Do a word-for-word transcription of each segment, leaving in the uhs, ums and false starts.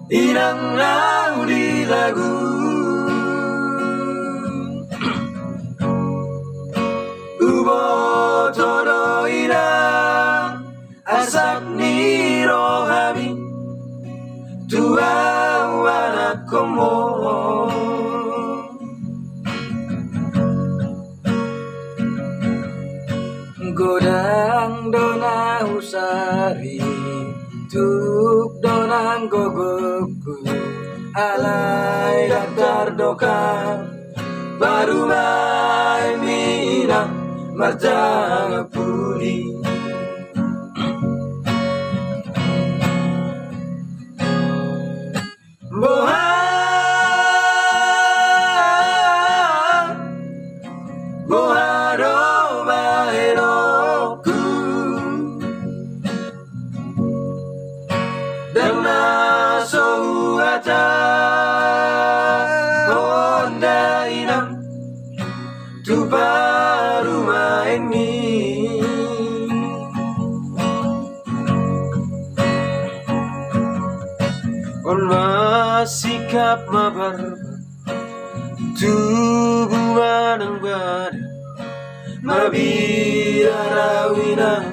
Inang na uli lagu. Huboto do inang arsak ni rohami tu ahu anakhonmu. Godang do na husari, tuk do nang gogokku, alai ndang tardokam parumaenmi inang martangan pudi. Boha, boha do bahenonku, ndang na so huhatahon da inang tu parumaenmi. On ma sikap ma barbar, tubu ma nang badan, mabiar ahu inang,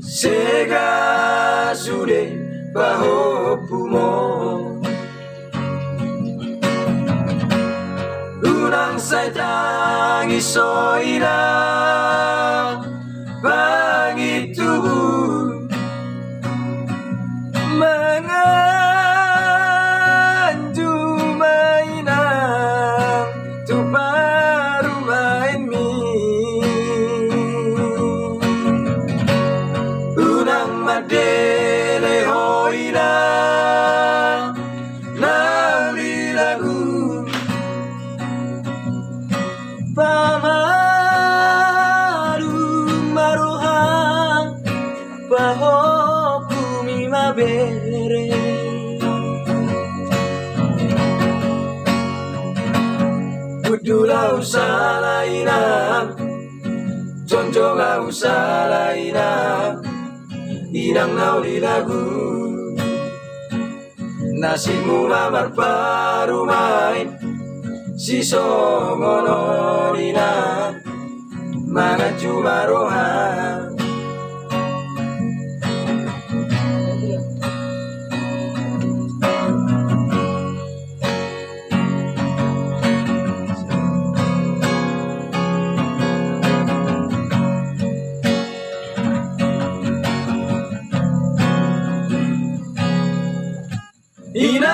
sega sude pahompumu. Unang sai tangis ho inang pangintubu, manganju ma inang tu parumaenmi. Unang mandele ho inang na uli lagu. Pamalum ma roham, pahompumi ma bere. Hundul ahu sala inang, jongjong ahu sala inang, inang na uli lagu. Nasibmu ma marparumaen, sisongon on inang, manganju ma roham. Inang,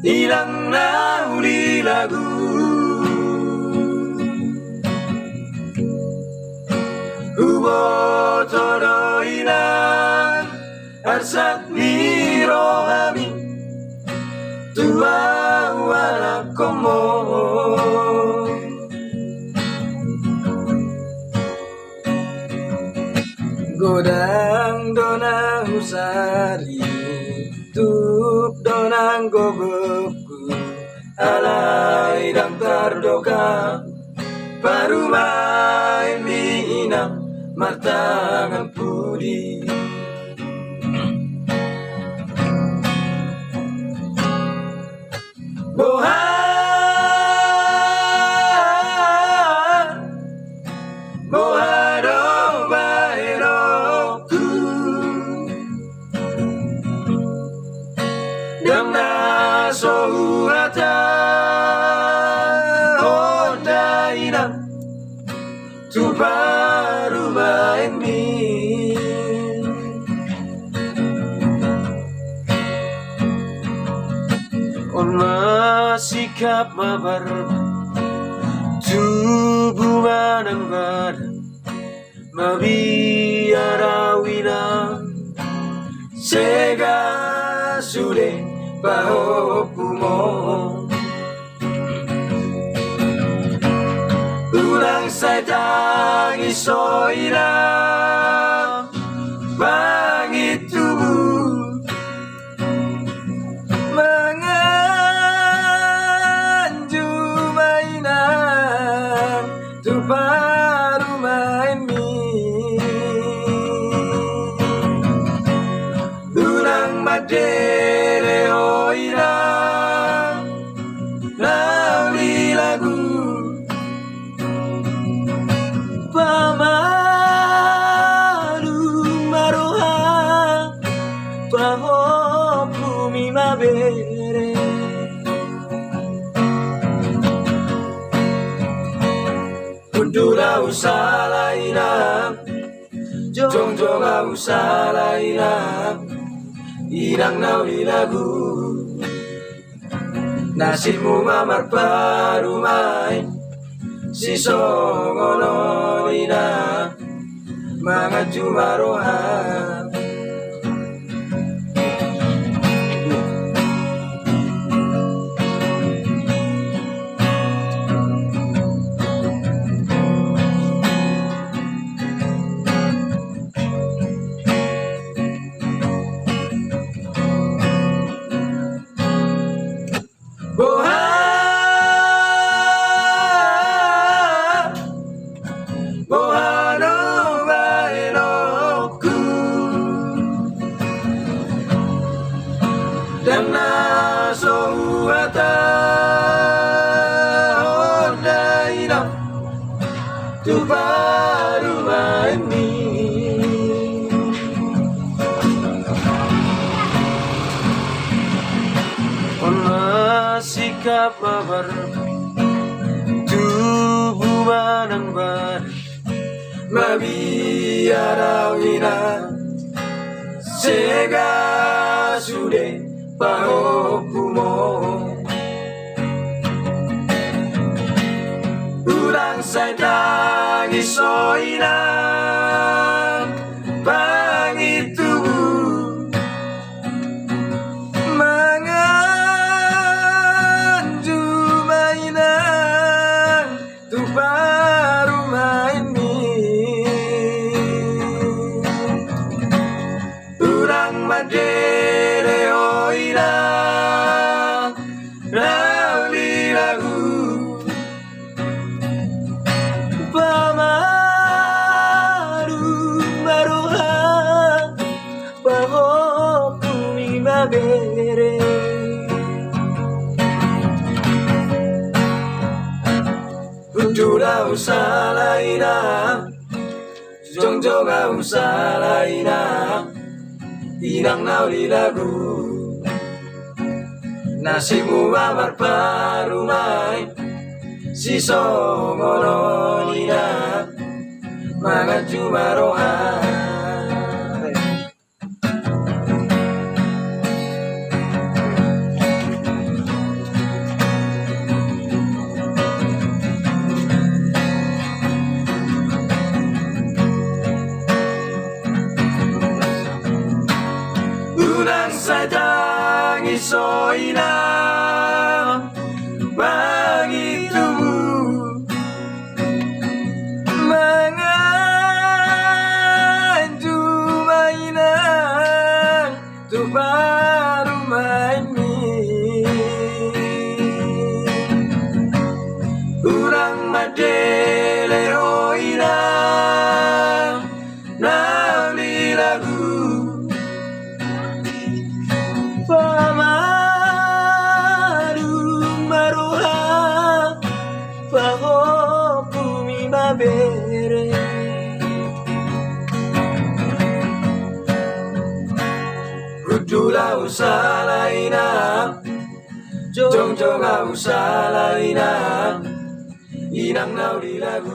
inang na uli lagu. Huboto do inang arsak ni rohami tu ahu anakhonmu. Godang do na husari, tuk do nang gogokku, alai ndang tardokam parumaenmi inang martangan pudi. Boha, boha do bahenonku, ndang na so huhatahon da inang tu parumaenmi. On ma sikap ma barbar, tubu ma nang badan, mabiar ahu inang, sega sude pahompumu. Unang sai tangis ho inang, pangintubu, manganju ma inang tu parumaenmi. Jongjong ahu sala inang, inang na uli lagu. Nasibmu ma marparumaen, sisongon on inang, manganju ma roham. Boha, boha do baenonku, ndang na so huhatahon da inang tu parumaenmi. On ma singkap mabar, tubu manang baris, mabiar ahu inang, sega sude pahompumon. Unang sai tangis ho inang, pangidomu, manganju ma inang tu parumaenmi. Unang mandele ho inang na uli lagu, pamaruma ma roha, pahompumi ma bere. Hundul ahu sala inang, jongjong ahu sala inang, inang na uli lagu. Nasibmu ma marparumaen, sisongon on inang, manganju ma roha. Unang sai tangis ho inang, pangidomu, manganju ma inang tu parumaenmi. Unang mandele ho inang na uli lagu, pamaruma roha, pahompumi ma bere. Hundul ahu sala inang, jongjong ahu sala inang, inang na uli lagu.